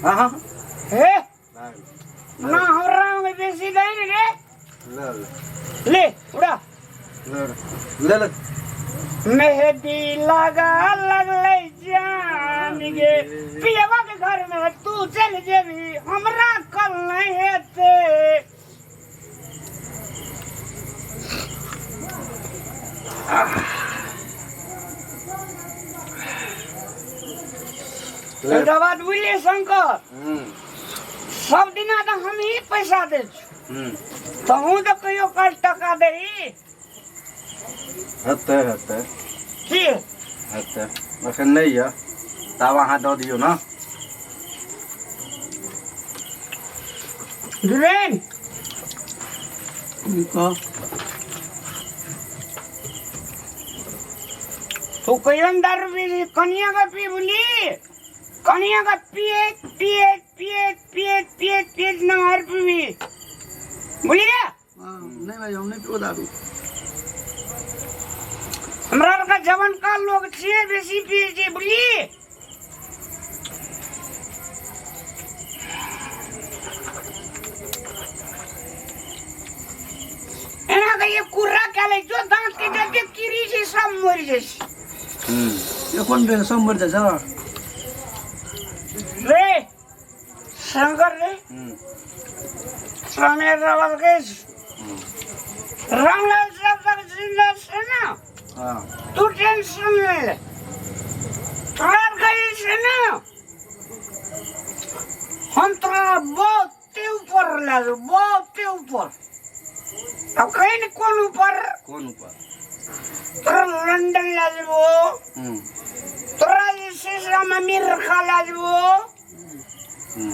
हाँ हाँ हे भाग ना हमरा में बेसी नहीं रे। ले ले। ले उड़ा। ले ले ले। मेहंदी लगा लगले जान गे, पियवा के घर में तू चल जेबी, हमरा कल नहीं हेते। ले। एकटा बात बुझलियै शंकर? सब दिना तऽ हम ही पैसा दै छी, तहूँ तऽ कहियो काल टका दही। हेतै हेतै। की हेतै? एखन नहि यऽ, तब अहाँ दऽ दियौ ने। जुलेन। कह। तू कहियो ने दारू पी, कनिया के पी बुली, कनिया के पिए पिए पिए पिए पिए पिए नमहर पीबी, बुझलियै? हाँ, नहीं भाई, हम नहीं पियो दारू। हमरा आरके जवनका लोग छियै, बेसी पिए छियै, बुझलियै? एना कहिए कुर्रा कए लै जो दाँत के जते कीड़ी छै सब मरि जाइ छै। ये कोन भेल सब मरि जाइ छै? रे शंकर रे, स्वामी रवल के रामलाल जब तक जिंदा छै ने, हाँ, तू टेंशन नहीं ले। तोरा गई छै ने, हम तोरा बहुते ऊपर ले जाऊ, बहुते ऊपर। अब कहीं ने कोन ऊपर? कोन ऊपर? तोरा लंदन ले जेबो। तोरा जे छै से हम अमेरिका ले जेबो।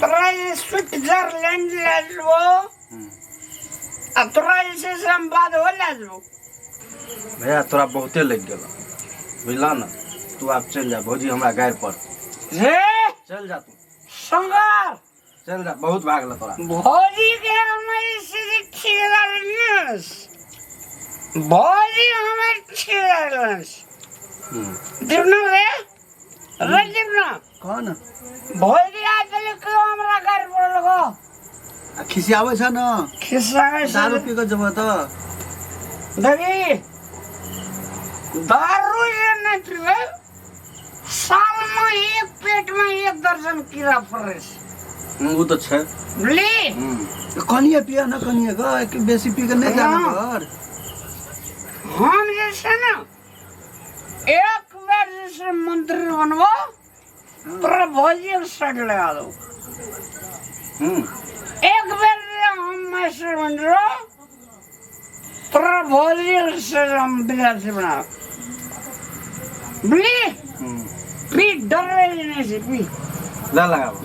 तोरा जे स्विट्जरलैंड ले जेबो। आ तोरा जे छै से हम बादहो ले जेबो। भैया, तोरा बहुते लागि गेल, बुझल ने? तू आब चलि जा, भौजी हमरा गाड़ि पर। हे। चलि जा तू। शंकर। चलि जा, बहुत भागल तोरा। भौजी के हमर से जे ठेकेदार ने, भौजी हमर ठेकेदार दिवना रे, रे दिवना। कह ने। भौजी आ चले क्यों हमरा घर पर लगो? आ खिसियाबै छ न? खिस्सा। दारू पी कऽ जेबह तऽ। देखी, दारू जे नहीं पीबै, साल में एक पेट में एक दर्जन कीड़ा पड़े छै। ओ तऽ छै। बुझली? कनिए पिय न, कनिए कऽ, बेसी पी कऽ नहि जा हाँ। घर। हम जे छै ने एक बेर जे छै मंत्री बनबो, तोरा भौजी के शर्ट लगा दो। एक बेर जे हम मास्टर बन रहो, तोरा भौजी के शर्ट हम विद्यार्थी बना, बुझली? पी, डर रहे नहीं से पी। ले लगाबो।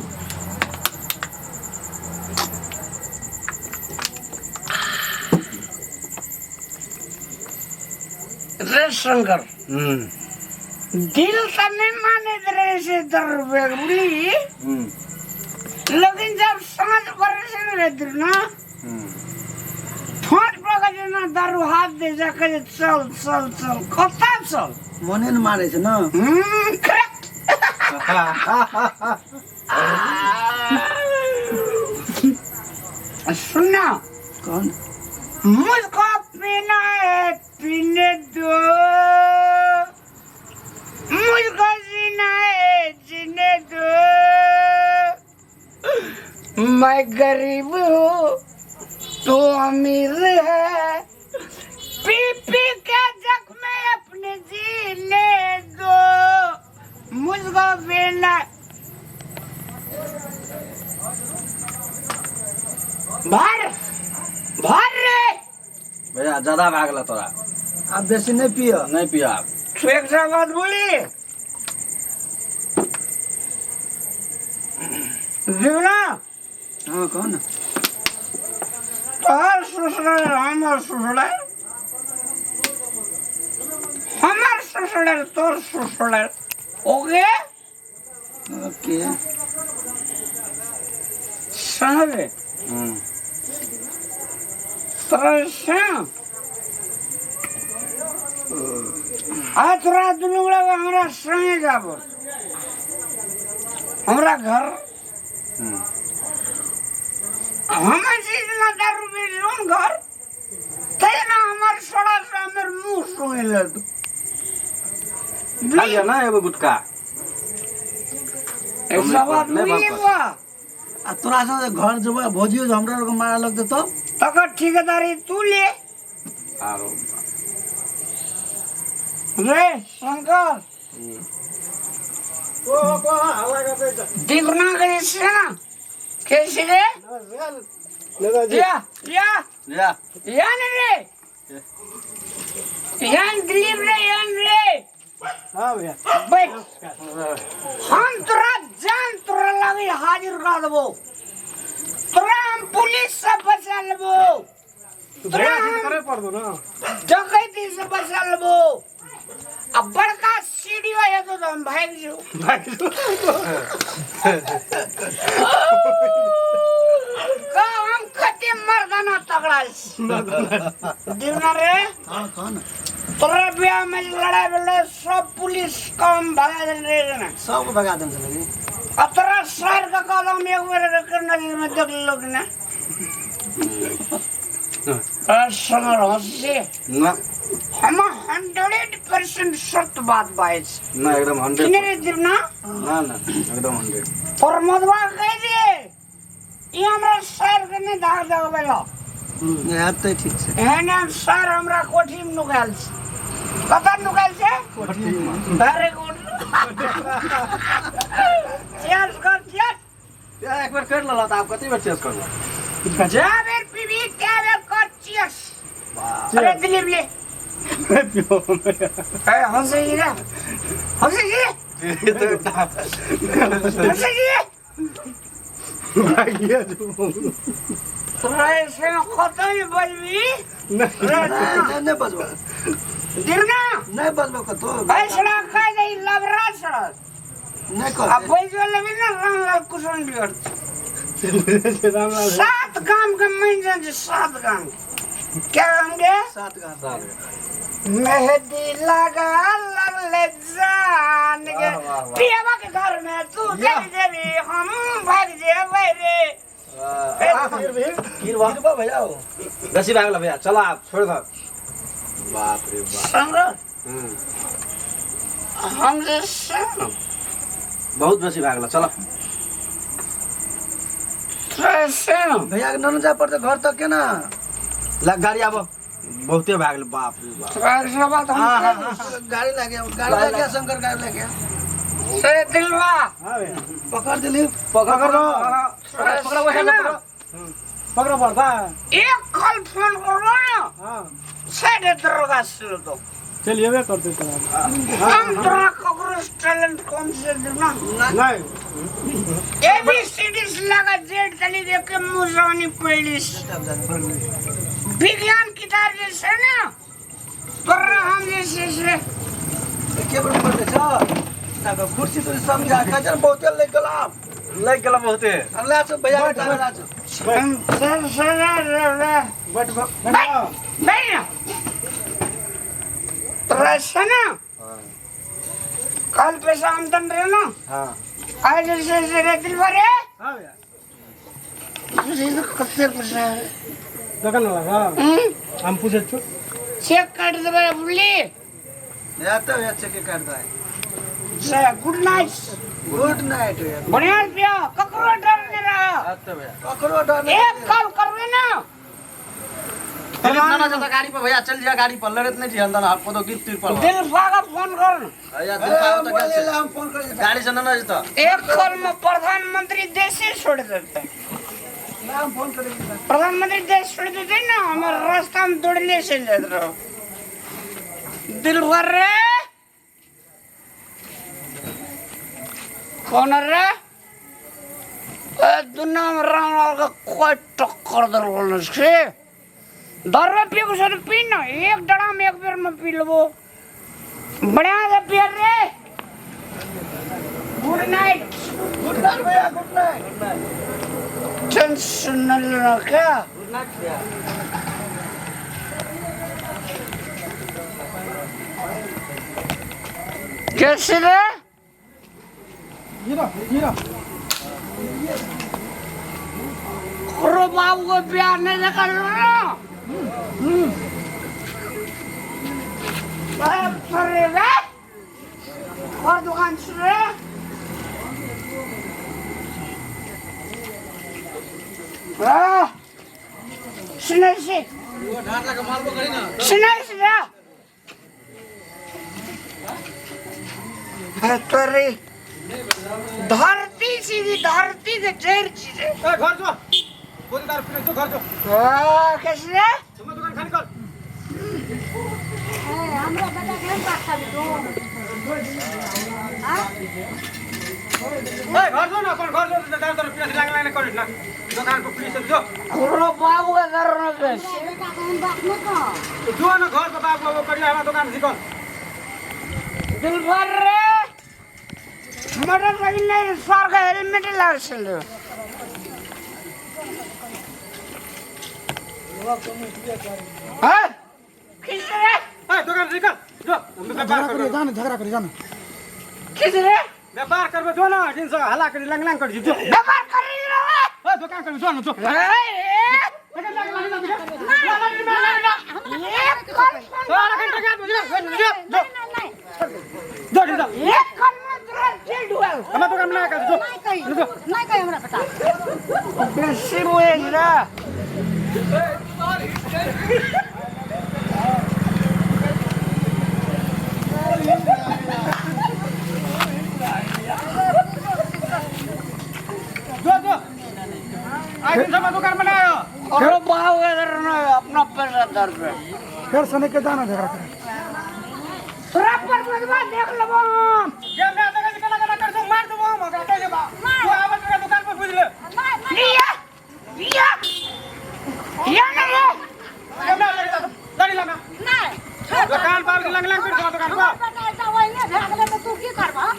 रे शंकर, दिल तो नहीं माने रहे से दर रुपये, बुझली? लेकिन जब साँझ पड़े से ने रे ना, ठोंठ पकड़ जे ना दारू हाथ दे जा के, चल चल चल, कत्ता चल। मने ने मारै छै न। करेक्ट। सुनना। कह ने। मुझको पीना है, पीने दो, मुझको जीना है, जीने दो। मैं गरीब हूँ तो अमीर है, पी पी के जख्म अपने जीने दो। मुझको पीना, भर भर रे। भैया, ज्यादा भागल तोरा। आब बेसी नहि पिय। नहीं पिया आब। तू एक बात बोली जीवना। हाँ, कह ने। तोहर ससुराल हमर ससुराल, हमर ससुराल तोर ससुराल, ओके? ओके। समझे? तोरा से आ तोरा दुनू गोरा हमरा संगे जाबो हमरा घर। हम जितना दारू पी लियौन घर तहिना हमर सोड़ा से हमर मुँह सुनि लेत। खा लिअ ना एगो गुटका। ऐसा बात नहि नहीं बाप। बा। आ तोरा सब जे घर जेबै भौजियो जे हमरा आरके मारऽ लगतै तब? तकर ठेकेदारी तू ले। आरो रे शंकर, देखना कैसे ना कैसे रे? या या या या न रे, यान दिलीप रे, यान रे। हाँ भैया। बैठ। हम तोरा जान तोरा लागी हाजिर कर देबो। तोरा हम पुलिस से बचा लेबो। तोरा करे पड़ दो ना। डकैती से बचा लेबो। अब बड़का सीढ़ी है तो हम भाग जो। भाग जो। का हम कते मर्दाना तगड़ा दिवना रे। हाँ कह ना। तोरा बियाह में लड़ाई भेलै सब पुलिस कम भगा देने रहे ना। सबके भगा देने छलै। आ तोरा सर के कलम एक बेर के नजर में देख लोग ना। समर हंसी ना। हम 100% सत्य बात बाज। ना एकदम 100। किने रे दिवना? ना ना एकदम 100। प्रमोदवा कह दिए ई हमरा सर के नहीं धाक देबे ला। नहि आब तऽ ठीक छै। एहन एहन सर हमरा कोठी में नुकायल छै। कतऽ नुकायल छै? Very good. चेस कर चेस। एक बेर कर लेलह तऽ आब कते बेर चेस करलह? जा बेर पीबी त्या बेर कर चेस। अरे दिलीप ले। ए हंसै रे, हंसै रे, हंसै रे। तोरा ऐसे में कतई बजबी? नहि नहि बजबो। दिरना नहि बजबो कतौ। ऐसना कह दे लबरा सड़ा। नहि आ कह। बैजो लेबी ना रामलाल कुशन बिगड़। 7 गाम के मंजन छै, 7 गाम। क्या गाम के? 7 गाम। मेहंदी लगा लगले जान के पियावा के घर में तू चल जेबी हम भाग जेबै रे। गिरबा भैया हो। बेसी भागल भैया, चल आब छोड़ दऽ। बाप रे बाप। संग हम जे संग बहुत बेसी भागल, चल। भैया के ननु जाय पड़तै घर तक केना? लग गाड़ी आबो। बहुते भागल बाप रे बाप। तोरा बात हम गाड़ी लगे, गाड़ी लगे शंकर, गाड़ी लगे। से दिलवा। हाँ भैया। पकड़ दिलीप। पकड़ पकड़ पकड़ पकड़ पकड़ पड़ता। एक कॉल फोन करो ना। हाँ। साढ़े दरोगा से तो। चलिए वे करते तोरा। हम तोरा ककरो टैलेंट कम से देना। नहीं। ए बी सी डी से लगा जेड तली देख के मुझानी पहली। विज्ञान किताब जैसे ना तोरा हम जैसे से। के बेर पढ़ते छ? तब कुर्सी तो समझा खजर बहुते लग गेल आब। लग गेल बहुते। हम ला छौ भैया के ला छौ। सर सर रे बैठ बैठ। बैठ ना। तोरा से ना कल पैसा आमदन रहे ना। हाँ। आज जैसे से रे दिल भरे। हाँ भैया। तुझे तो कते पैसा है? दुकान वाला हाँ। हम पूछे छु। चेक काट देबे बुली। या तो या चेक काट दे। से गुड नाइट। गुड नाइट भैया। बढ़िया पिया, ककरो डर नहीं रहा। अच्छा भैया। ककरो डर नहीं। एक कॉल करबे ना। दिलीप नाना जता गाड़ी पर भैया चल जा गाड़ी पर लड़त नहीं छी अंदर आप को तो गिर तिर पर। दिल फागा फोन कर। भैया दिल फागा तो कैसे? हम फोन कर। गाड़ी से नाना जता। एक कॉल में प्रधानमंत्री देश ही छोड़ देते। ना हम फोन करेंगे। प्रधानमंत्री देश छोड़ देते ना, हमारे रास्ता में दौड़ने से जाते रहो। दिल भर रे। कौन रे? ए दुनिया में रामलाल का कोई टक्कर दर बोलने से। दारू पी को सर पी ना, एक डड़ा में एक बेर में पी लो। बढ़िया से पी रे। Good night. गुड नाइट भैया, गुड नाइट। टेंशन न लेना क्या? गुड नाइट भैया। कैसे रे? गिरा गिरा। बाबू के बियाह नहीं देखल ना। अरे रे और दुकान से रे। सुनै छी, सुनै छी रे। अरे तोरे धरती सीधी धरती के जड़ छी रे। ए घर जो, बोल दारू पीने जो, घर जो। आ, कैसे रे? तुम दुकान खाली कर। हमरा बेटा के बात खाबी तू? हाँ? ए घर जो ना, अपन घर जो, दारू दारू पीने लाग लाग कर ना दुकान पर पुलिस जो। तोरो बाबू के घर न बेच। बेटा के हम बात न कह। जो ना घर के बाबू बाबू करिया, हमरा दुकान सिकल। दिलभर रे मोटरसाइकिल नहीं सर का हेलमेट लाग छल। हां किस रे? ए दुकान सिकल जो, हम व्यापार झगड़ा करबे करिए जान, झगड़ा करिए जान। किस रे? व्यापार करबे जो ना, दिन से हल्ला करी लंग लंग कर जो। व्यापार कर रही रे। ए दुकान कर जो ना जो। ए एक कल सारा घंटा के जो जो जो नहीं नहीं जो जो एक कल में तोरा जेल डुबाल। हमरा दुकान में ना कर जो। नहीं कही, नहीं कही हमरा बेटा। बेसी बोले रे। जो जो आज दिन समय दुकान में ना आयो। और बाबू के घर न अपना पैसा दर पे। फिर सने के जाना झगड़ा करे। तोरा पर मजबा देख लेबो हम। गेम ना देखै केना केना कर जो, मार देबो हम ओकरा, कहि देबो तू आबत तोरा दुकान पर बुझ ले। नहीं नहीं। लिया लिया लिया ना रे। गेम ना देखै लड़ी लगा नहीं दुकान पर लंग लंग कर दुकान पर। हमर बेटा ऐसा ओहिने भए गेलै तऽ तू की करबह?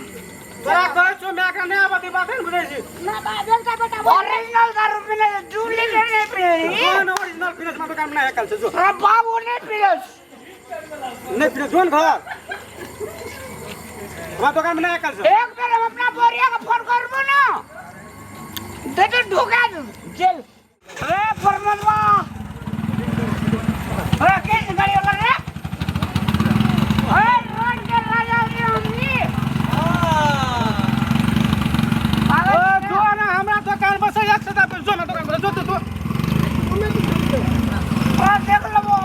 तोरा कहै छौ my के नहि आबत ई बात ने बुझै छी। ना बेटा बेटा ओरिजिनल दारू पीने 2 लीटर नहीं पीने। जो ना ओरिजिनल पीने से दुकान में ना एकल छै जो। तोरा बाबू नहीं पीने। नहीं पीने जो घर हमरा दुकान में ना एकल छै। एक बेर हम अपना बोरिया के फोन करबो ना दे दे ढुका दे जेल। अरे परमलवा अरे किस गाड़ी वाला रे? अरे रोड के राजा रे हमनी। ओ जो ना हमरा दुकान पर से एक सदा पे जो ना दुकान पर जो तो तू अरे देख लेबो।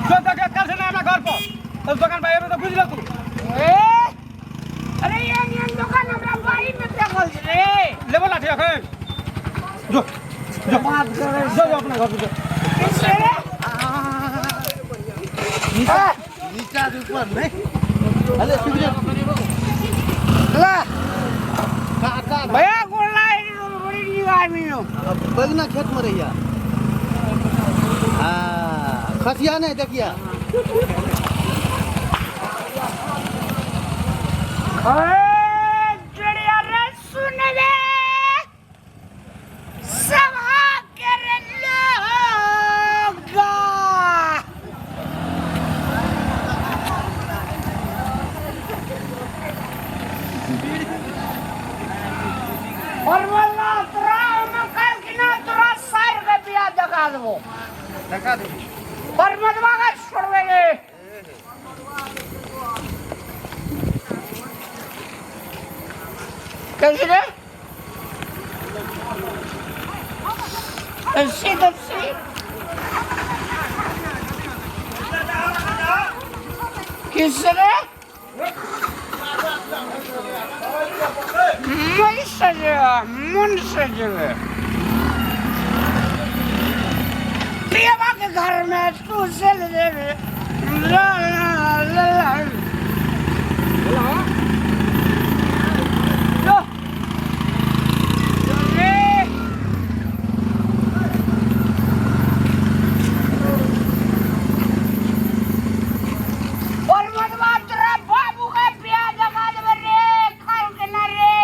जो देख कल से ना हमरा घर पर तो दुकान पर एबे तो बुझ ले तू। ए अरे ये नियन दुकान हमरा बाड़ी में देखल छै रे। लेबो लाठी अखन जो जो बात करे जो जो अपना घर पर जो। किस रे? नीचा ऊपर नहीं। अरे सिगरेट ला काका भैया गोला बड़ी नीक आदमी हो। बगना खेत में रहिया। हाँ खसिया नहीं देखिया। अरे चिड़िया रे सुन रे सभा के रे लोगा। और बोला तोरा हम कल कि ना तोरा सार के बियाह देखा देबो। देखा देबो। और मदवा के छोड़बे रे। कैसे रे? 80 80 किसरे? मन सजेगा, मन सजेगा। पियवा के घर में तू चल दे रे। ला ला ला ला। लो। रे। और मधुबा तोरा बाबू के बियाह लगा देबे रे, खाल के ना रे।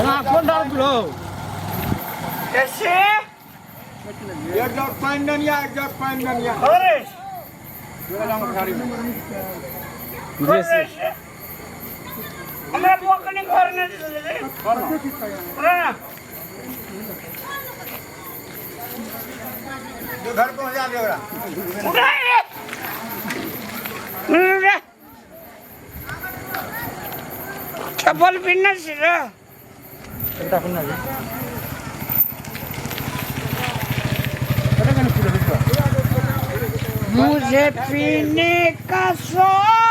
ना कोन दारू पिलो कैसे एक जग पानि दनिया एक जग पानि दनिया अरे जे हमरा बुआ कनि घर नहि रे ना घर पहुँचा दे ओकरा उठा रे रे चप्पल पिन्ने छी रे मुझे पीने का शौक